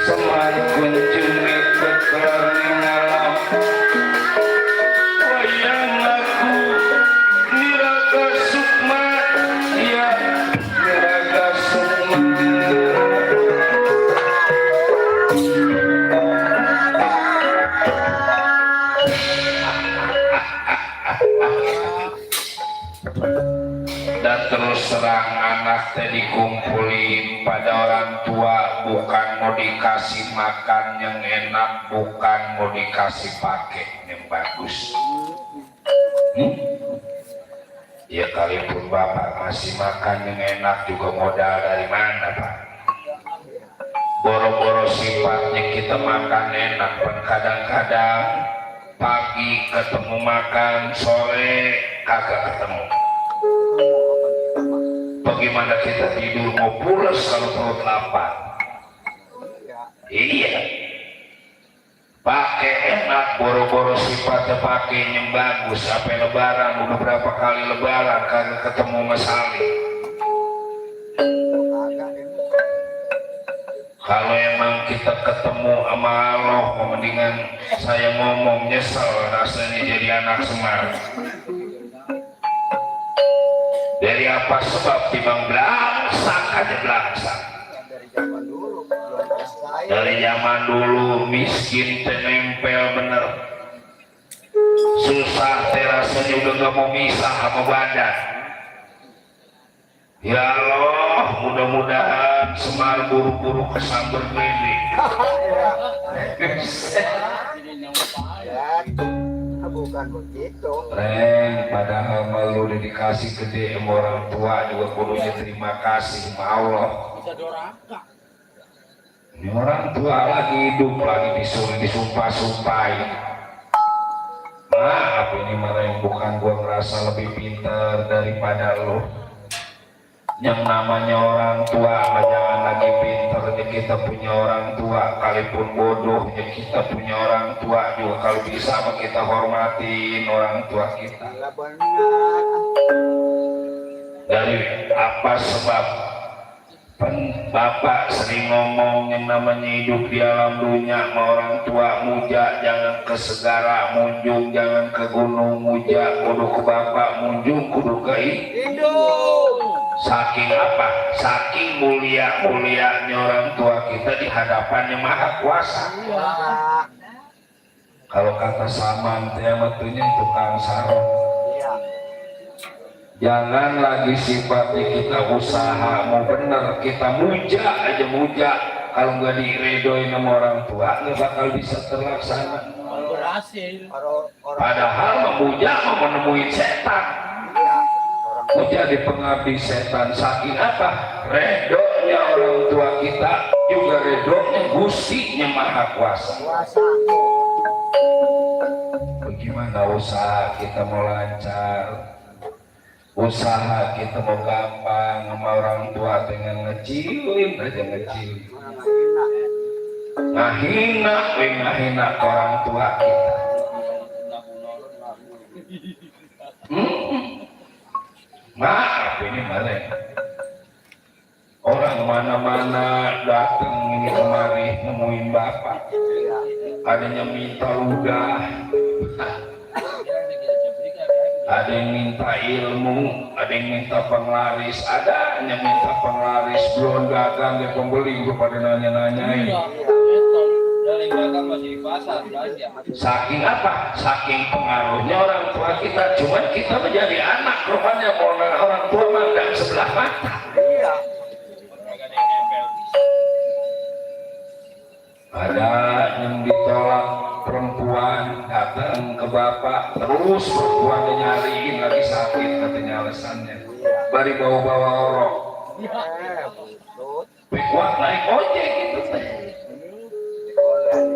Semat kunjungi terus terang anak teh dikumpulin pada orang tua, bukan mau dikasih makan yang enak, bukan mau dikasih pakai yang bagus. Ya kalipun bapak ngasih makan yang enak juga modal dari mana pak? Boro-boro sifatnya kita makan enak, kadang-kadang pagi ketemu makan, sore kagak ketemu. Bagaimana kita tidur mau pulas kalau perut lapar? Iya. Pakai enak, boro-boro sifatnya pakai yang bagus. Sampai lebaran, udah berapa kali lebaran kagak ketemu Mas Ali. Kalau emang kita ketemu sama Allah, mendingan saya ngomong nyesel rasanya jadi anak Semar. Dari apa sebab timbang belangsak aja belangsak. Dari zaman dulu miskin tenempel bener, susah terasanya udah gak mau misah sama badan. Ya Allah, mudah-mudahan Semar buru-buru kesambar beli. Bukan begitu. Reng, padahal malu udah dikasih gede sama orang tua juga kudunya terima kasih sama Allah. Ini orang tua lagi hidup, lagi disuruh disumpah-sumpahin. Maaf ini Reng, bukan gua ngerasa lebih pintar daripada lo. Yang namanya orang tua, jangan lagi pintar ya kita punya orang tua, kalipun bodoh ya kita punya orang tua juga, kalau bisa kita hormatin orang tua kita. Dari apa sebab bapak sering ngomong yang namanya hidup di alam dunia sama orang tua, muja jangan ke segara, munjung jangan ke gunung, muja kudu ke bapak, munjung kudu ke hidung. Saking apa? Saking mulia-mulianya orang tua kita di hadapannya Maha Kuasa. Kalau kata Saman teh matunya tukang sarung. Jangan lagi sifatnya kita usaha mau bener, kita muja aja muja. Kalau nggak diredoin sama orang tua nggak bakal bisa terlaksana. Padahal memuja mau menemui setan. Menjadi pengabdi setan, saking apa? Redonya orang tua kita juga redonya Gustinya Maha Kuasa. Bagaimana usaha kita mau lancar, usaha kita mau gampang sama orang tua dengan ngecilin aja ngecilin, ngahina orang tua kita. Maaf ini mereka orang mana-mana datang ini kemari nemuin bapak, adanya minta ludah, ada yang minta ilmu, ada yang minta penglaris, ada yang minta penglaris belum dagang ya pembeli gue pada nanya-nanyain. Saking apa? Saking pengaruhnya orang tua kita, cuman kita menjadi anak rupanya orang tua mandang sebelah mata. Ada yang ditolak perempuan datang ke bapak, terus perempuannya nyariin lagi sakit katanya alasannya, bari bawa-bawa orok, kuat naik ojek gitu teh.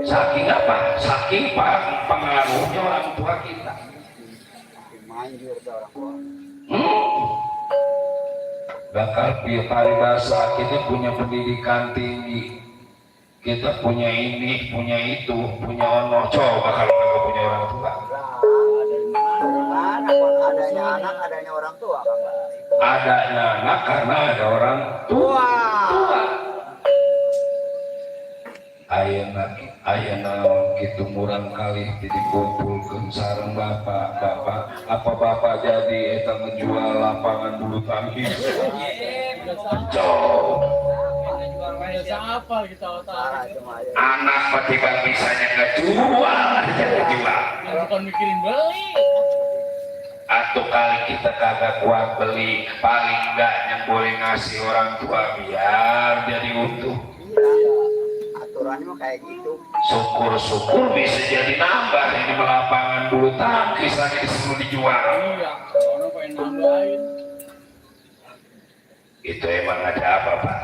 Saking apa? Saking pengaruhnya orang tua kita. Bakal paribasa kita punya pendidikan tinggi, kita punya ini, punya itu, punya ono, coba kalau kita punya orang tua. Adanya anak, adanya orang tua. Adanya anak karena ada orang tua. Ayana gitu murang kali dikumpulkan sareng bapak apa bapak jadi eta ngejual lapangan bulu tangkis. Anak tiba bisanya ngejual aja ngejual. Bukan mikirin beli. atau kali kita kagak kuat beli, paling enggak yang boleh ngasih orang tua biar jadi utuh. Iya, aturannya mah kayak gitu. Syukur-syukur bisa jadi nambah ini lapangan bulu tangkis lagi disuruh dijual. Iya, orang pengen nambahin. Itu emang ada apa Pak?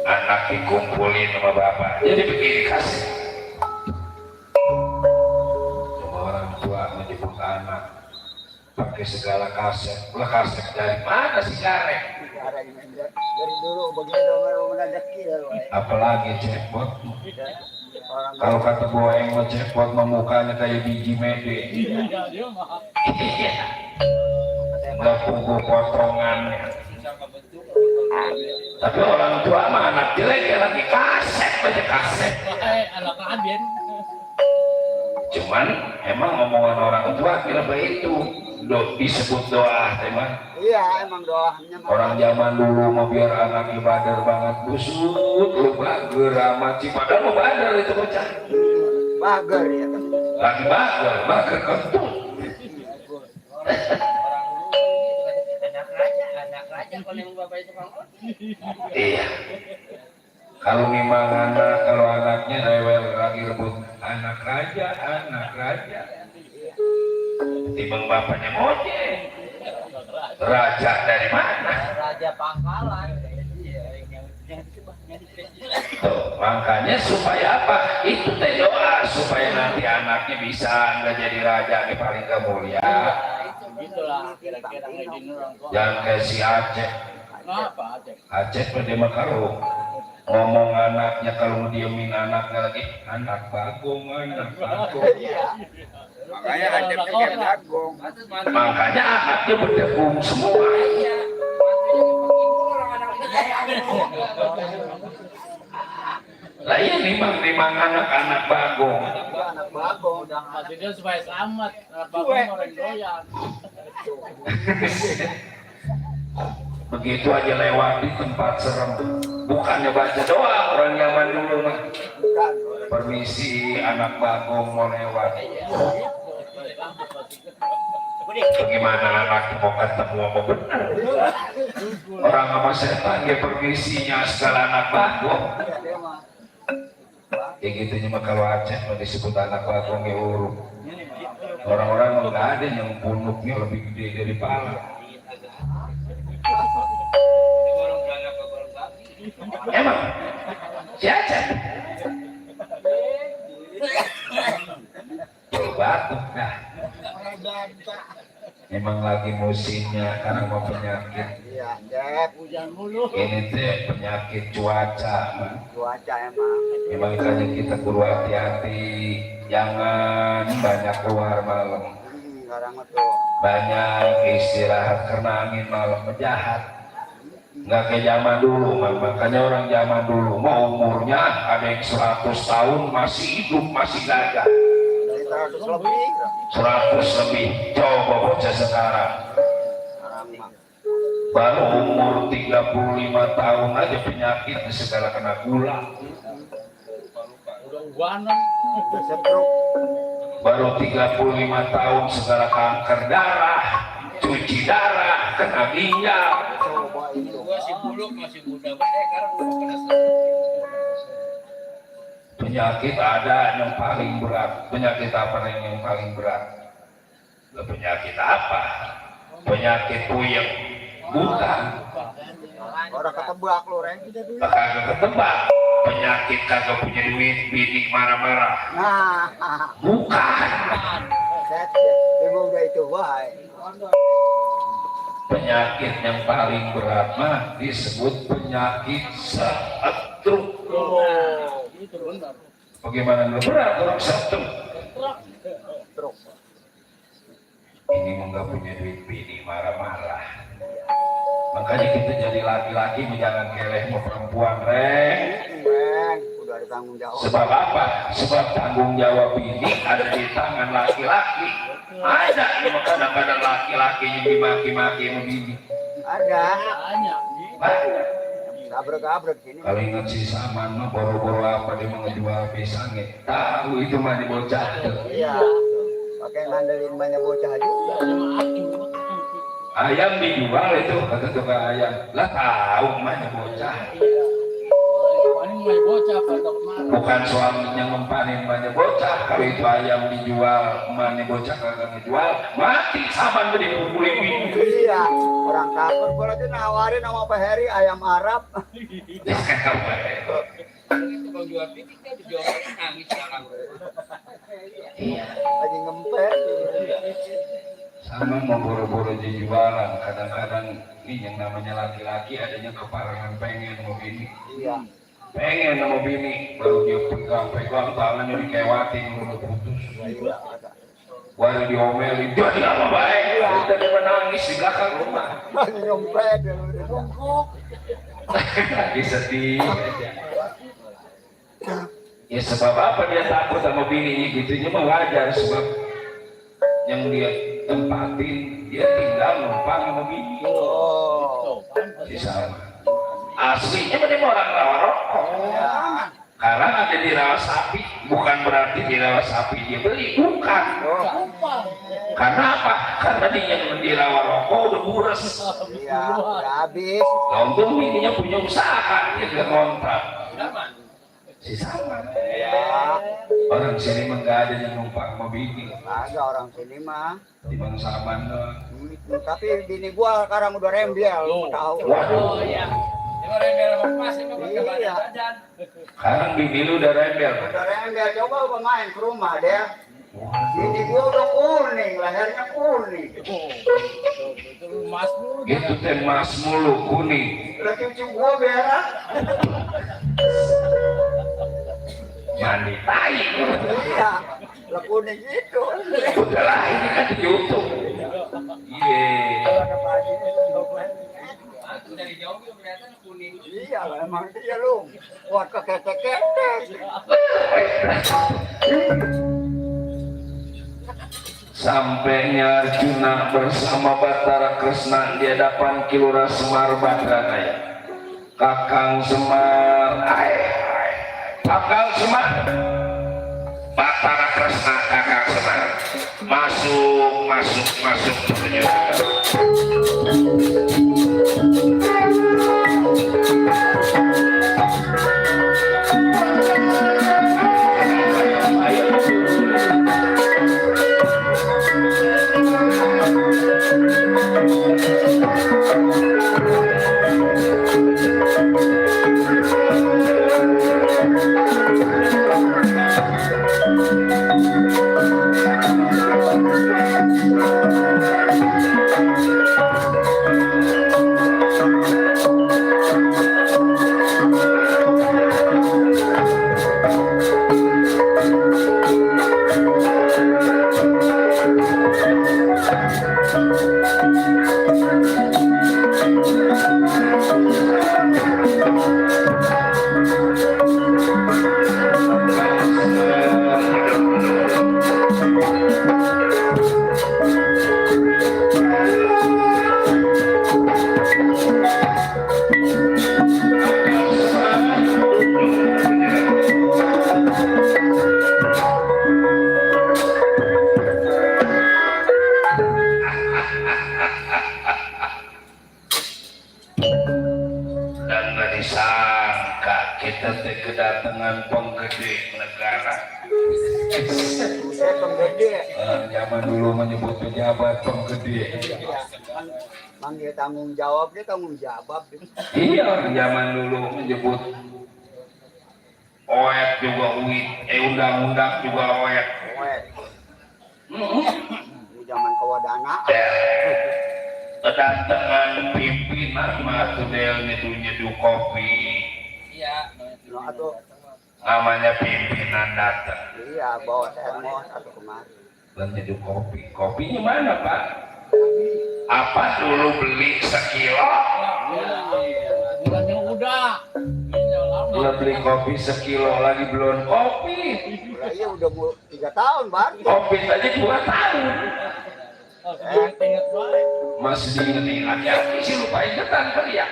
Anak dikumpulin sama bapak. Jadi begini kasih. Cuma orang tua menyebut anak pakai segala kaset. Lah kaset dari mana sih Garek? Dari dulu begitu baru menadaki ya. Apalagi cekpot. Orang Kalau kata Boeng mah cekpot mah mukanya kayak biji mede. Iya, dia mah. Iya. Nggak punggu potongannya. Tapi orang tua mah anak jelek ya lagi kaset aja kaset. Anak Aden. Cuman emang omongan orang tua kira begitu disebut doa teman. iya emang doanya mah. Orang zaman dulu mau biar anak ibadah banget busut lu bager amat sih padahal mau bader itu bocah. Bager ya kan. Lagi bager kentut. Anak raja kalau yang bapak itu Bang. Iya. Kalau memang anak, kalau anaknya rewel lagi rebut anak raja. Timbang bapaknya monyet. Raja dari mana? Raja Pangkalan. Tuh, makanya supaya apa? Itu teh doa supaya nanti anaknya bisa nggak jadi raja di paling kemulia. Gitulah kira-kira ngedin orang tua. Jangan kayak si Aceh. Ngapa Aceh? Aceh pada mah kalau ngomong anaknya kalau diemin anaknya lagi anak bagong. Iya. Makanya ada kayak jagung. Makanya anaknya berdegung semua. Lah iya nimang anak-anak bagong. Anak bagong. Udah maksudnya supaya selamat. Anak bapak orang doyan. Begitu aja lewat di tempat serem, bukannya baca doa orang zaman dulu mah. Bukan. Permisi anak bagong mau lewat. Bagaimana anak mau ketemu sama benar? Orang sama setan dia permisinya segala anak bagong. Iya dia mah. Ya gitunya mah kalau Aceh mau disebut anak bagong ya urut. Orang-orang nggak ada yang punuknya lebih gede dari pala. Emang si Aceh batuk dah. Emang lagi musimnya karena mau penyakit. Iya, Dep. Hujan mulu. Ini teh penyakit cuaca. Cuaca emang. Memang makanya kita perlu hati-hati, jangan banyak keluar malam, Sekarang tuh. banyak istirahat karena angin malam jahat. Nggak kayak zaman dulu, makanya orang zaman dulu mau umurnya ada yang 100 tahun masih hidup, masih gagah. Dari 100 lebih. 100 lebih, coba bocah sekarang. Sekarang mah. Baru umur 35 tahun aja penyakit segala kena gula. Udah ubanan. Udah setruk. Baru 35 tahun segala kanker darah, cuci darah, kena ginjal. Coba itu. Gua si buluk masih muda banget sekarang udah kena Penyakit ada yang paling berat. Penyakit apa yang paling berat? Penyakit apa? Penyakit puyeng, buta. Orang ketebak lu, Ren. Kagak ketebak. Penyakit kagak punya duit, bini marah-marah. Nah, Bukan. set. Emang udah itu, wah. Penyakit yang paling berat mah disebut penyakit stroke. Oh, itu benar. Bagaimana berat orang stroke? Truk. Ini mau nggak punya duit, bini marah-marah. Makanya kita jadi laki-laki jangan keleh sama perempuan, Reng. Ren, udah ada tanggung jawab. Sebab apa? Sebab tanggung jawab ini ada di tangan laki-laki. Ada, cuma kadang-kadang laki-laki yang dimaki-maki sama bini. Ada. Banyak. Banyak. Gabrek-gabrek sini. Kalau ingat si Saman mah boro-boro apa dia mau ngejual pisangnya. Tahu itu mah di bocah. Iya. Pakai ngandelin banyak bocah juga. Ayam dijual itu kata tukang ayam. Lah tahu mana bocah. Paling mulai bocah pada kemarin. Bukan suaminya ngempanin banyak bocah. Kalau itu ayam dijual, mana bocah kagak ngejual, mati sama dipukulin bini. Iya, orang takut kalau itu nawarin sama Pak Heri ayam Arab. Kalau jual titik dia dijual nangis sekarang. Iya. Lagi ngempet. Sama mau boro-boro jualan. Kadang-kadang ini yang namanya laki-laki adanya keparangan pengen mau bini. Iya. Pengen sama bini, baru dia pegang tangannya dikewatin udah putus. Iya. Baru diomelin, jadi apa baik? Tadi menangis di belakang rumah. Lagi ngempet, udah bungkuk. Lagi sedih. Ya sebab apa dia takut sama bininya gitunya mah wajar, sebab yang dia tempatin dia tinggal numpang sama bini. Oh. Si sama. Aslinya dia orang rawa rokok. Ya. Karena ada di rawa sapi, bukan berarti di rawa sapi dia beli, bukan. Oh. Karena apa? Karena dia yang di rawa rokok udah buras. Iya, udah habis. Untung bininya punya usaha, dia gak ngontrak. Si sama. Ya. Orang sini mah gak ada yang numpang sama bini. Agak orang sini mah. Di Bang Saman doang. Tapi bini gua sekarang udah rembel, lu tahu. Waduh. Oh iya. Yang rembel sama pas itu pakai badan. Sekarang bini lu udah rembel. Udah rembel, coba gua main ke rumah dia. Bini gua udah kuning, lehernya kuning. Itu emas dulu. Gitu teh mas mulu kuning. Lah cucu gua berak. Mandi tai. Iya, lah kuning gitu. Udah lah ini kan di YouTube. Iya. Aku dari jauh itu kelihatan kuning. Iya lah, emang dia lu. Buat keketek-ketek. Sampainya Arjuna bersama Batara Kresna di hadapan Kilura Semar Badranaya. Kakang Semar, Kakang Semar, Batara Kresna, Kakang Semar, masuk tujuh. Kedatangan penggede negara. Saya penggede. Zaman dulu menyebut pejabat penggede. Manggil tanggung jawab dia tanggung jawab. Iya, zaman dulu menyebut oet juga uit, undang-undang juga oet. Ini zaman kewadanaan. Kedatangan pimpinan Matudel nyedu kopi. Iya. Nah, atau Namanya pimpinan datang. iya bawa termos atau kemari. Dan nyeduh kopi. Kopinya mana Pak? Apa dulu beli sekilo? Bulan yang udah. Belum beli kopi sekilo lagi belum kopi. Lah iya udah 3 tahun, Bang. Kopi aja 2 tahun. Ingat baik. Masih diinget-inget ya, sih lupa ingetan kali ya.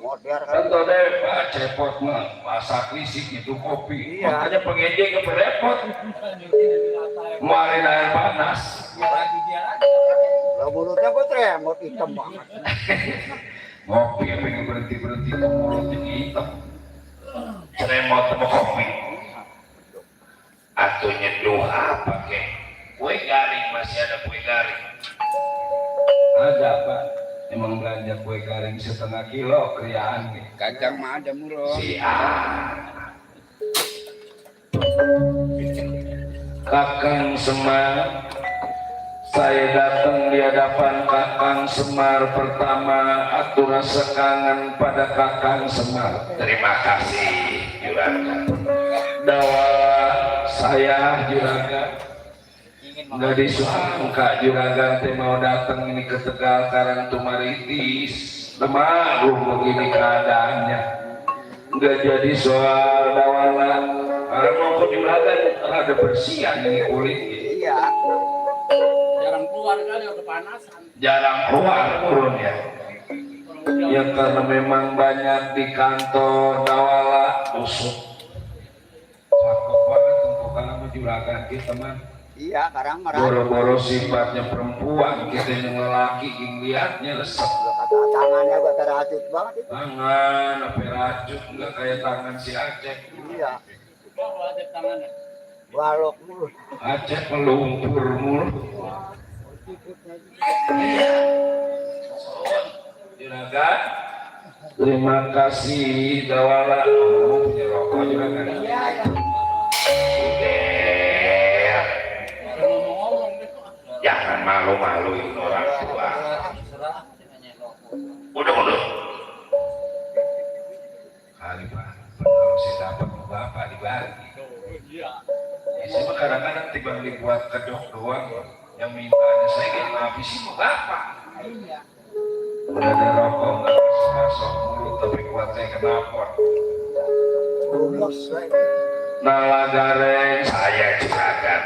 modern kan. Tentu deh Pak cepot mah masak lisik itu kopi. Iya. Makanya pengejek ke repot. Kemarin air panas. Lagi dia lagi. Lah mulutnya gue tremor hitam banget. Ngopi pengen berhenti ke mulutnya hitam. Ceremot sama kopi. Atau nyeduh apa kek? Kue garing masih ada kue garing. Ada Pak. Emang belanja kue garing setengah kilo kriaan nih. Kacang mah ada murah. Kakang Semar, saya datang di hadapan Kakang Semar pertama, aku rasa kangen pada Kakang Semar. Terima kasih Juragan. Dawala saya Juragan. Nggak disangka Juragan teh mau datang ini ke Tegal Karang Tumaritis. Lemah begini keadaannya. Nggak jadi soal Dawala. Karena mau ke Juragan ada bersihan ini kulitnya. Iya. Jarang keluar kali udah kepanasan. Jarang keluar turun ya. Ya karena memang banyak di kantor Dawala busuk. Cakep banget untuk kamu Juragan kita man. Iya, sekarang marah. Boro-boro sifatnya perempuan, kita yang lelaki lihatnya resep. Kata tangannya gue teracut banget itu. Tangan, apa racun, nggak kayak tangan si Aceh. Iya. Bawa aja tangannya. Balok mulu. Aceh melumpur mulu. Juragan, terima kasih Dawala. Oh, punya rokok Juragan. Iya, iya. Ngomong-ngomong gitu. Jangan malu-maluin orang tua. Serah nanya rokok. Udah. Kali Pak, kalau saya dapat bapak dibagi. Iya. Ya, saya mah kadang-kadang tiba dibuat kedok doang. Yang mintanya saya kayak ngabisin mau bapak. Iya. Udah ada rokok nggak masuk mulut tapi kuat saya kenapot. Bulus. Nala gareng saya Juragan.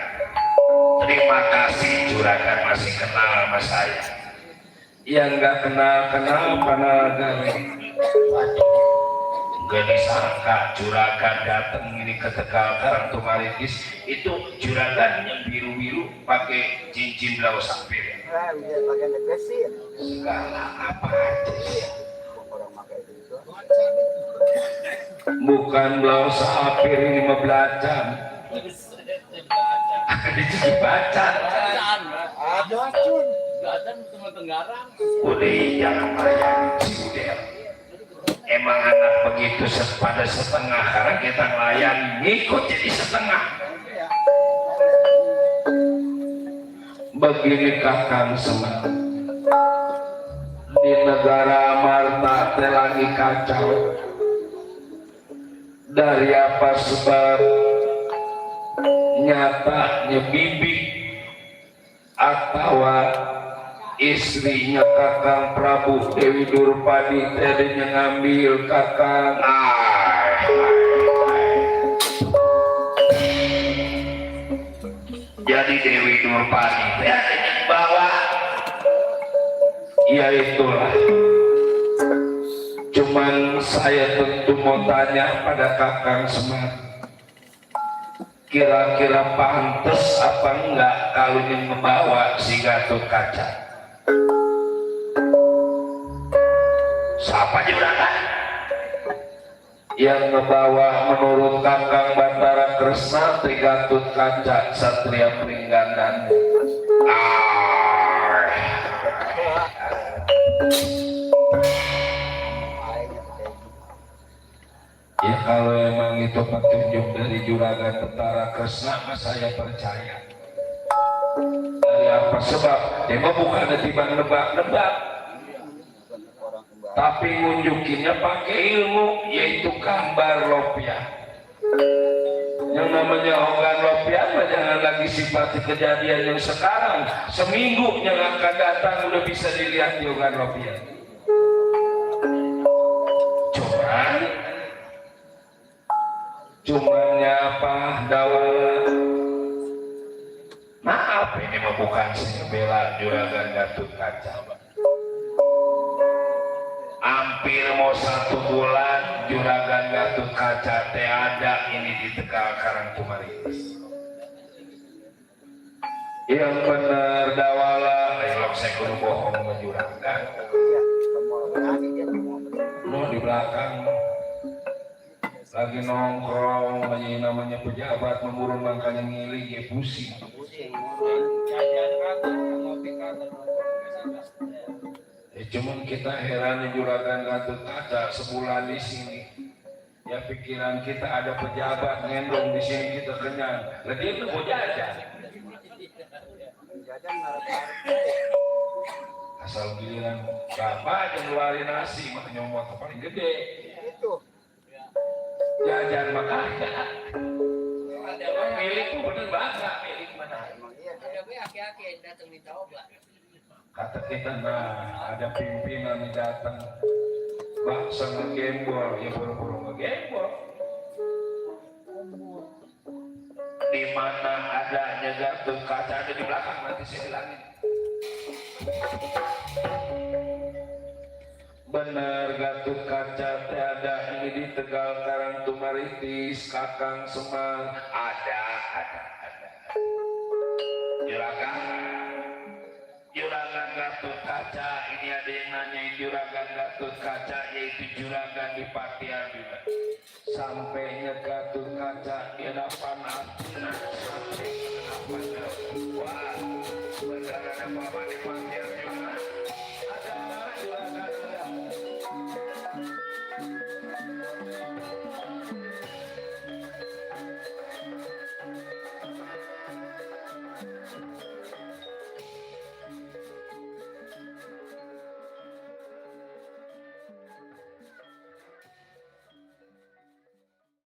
Terima kasih Juragan masih kenal sama saya. Yang nggak kenal apa Nala gareng. Gak disangka Juragan datang ini ke Tegal Karang Tumaritis itu Juragan yang biru-biru pakai cincin blau sapir. Bisa pakai negesin. Segala apa aja sih. Orang pakai itu. Bukan blau sapir ini mah belacan. Ada juga bacan. Bacaan. Ada cun. Bacaan cuma Tenggarang. Udah jangan layanin si Udel. Emang anak begitu pada setengah karena kita ngelayan ngikut jadi setengah. Begini Kakang Semar, di negara Marta teh lagi kacau. Dari apa sebab nyatanya bibi atau istrinya Kakang Prabu Dewi Durpadi tadinya ngambil Kakang jadi Dewi Durpadi tadinya bawa ya itulah. Cuman saya tentu mau tanya pada Kakang Semar, kira-kira pantas apa enggak kalau yang membawa si Gatot Kaca? Siapa Juragan? Yang membawa menurut Kakang Batara Kresna Tri Gatot Kaca Satria Pringgandan. Ya kalau emang itu petunjuk dari Juragan Batara Kresna, mas saya percaya. Dari apa sebab? Dia mah bukan timbang nebak-nebak, tapi nunjukinnya pakai ilmu, yaitu gambar lopiah. Yang namanya Hogan lopiah mah jangan lagi sifat kejadian yang sekarang, seminggu yang akan datang udah bisa dilihat di Hogan lopiah. Cumannya apa Dawala? Maaf ini mah bukan saya bela Juragan Gatot Kaca. hampir mau 1 bulan Juragan Gatot Kaca teh ada ini di Tegal Karang Tumaritis. Yang bener dawala elok saya kudu bohong sama Juragan. No di belakang lagi nongkrong namanya pejabat memurung makanya ngili ya pusing. Jajan kata, ngopi kata. Cuman kita heran Juragan Gatot Kaca sebulan di sini. Ya pikiran kita ada pejabat ngendong di sini kita kenyang. Lah dia tuh mau jajan. Jajan ngarep-ngarep. Asal giliran berapa aja ngeluarin nasi makanya motor paling gede. Itu. Jajan makanya. Ada Milik bener banget milik mana? Emang iya deh. Ada aki-aki yang datang minta obat. Kata kita nah ada pimpinan yang datang bangsa ngegembor ya buru-buru ngegembor. Di mana adanya Gatot Kaca ada di belakang nanti saya bilangin. Bener Gatot Kaca teh ada ini di Tegal Karang Tumaritis Kakang Semang ada. Juragan Gatot Kaca ini ada yang nanyain Juragan Gatot Kaca yaitu Juragan di Pati Arjuna. Sampainya Gatot Kaca dia dapat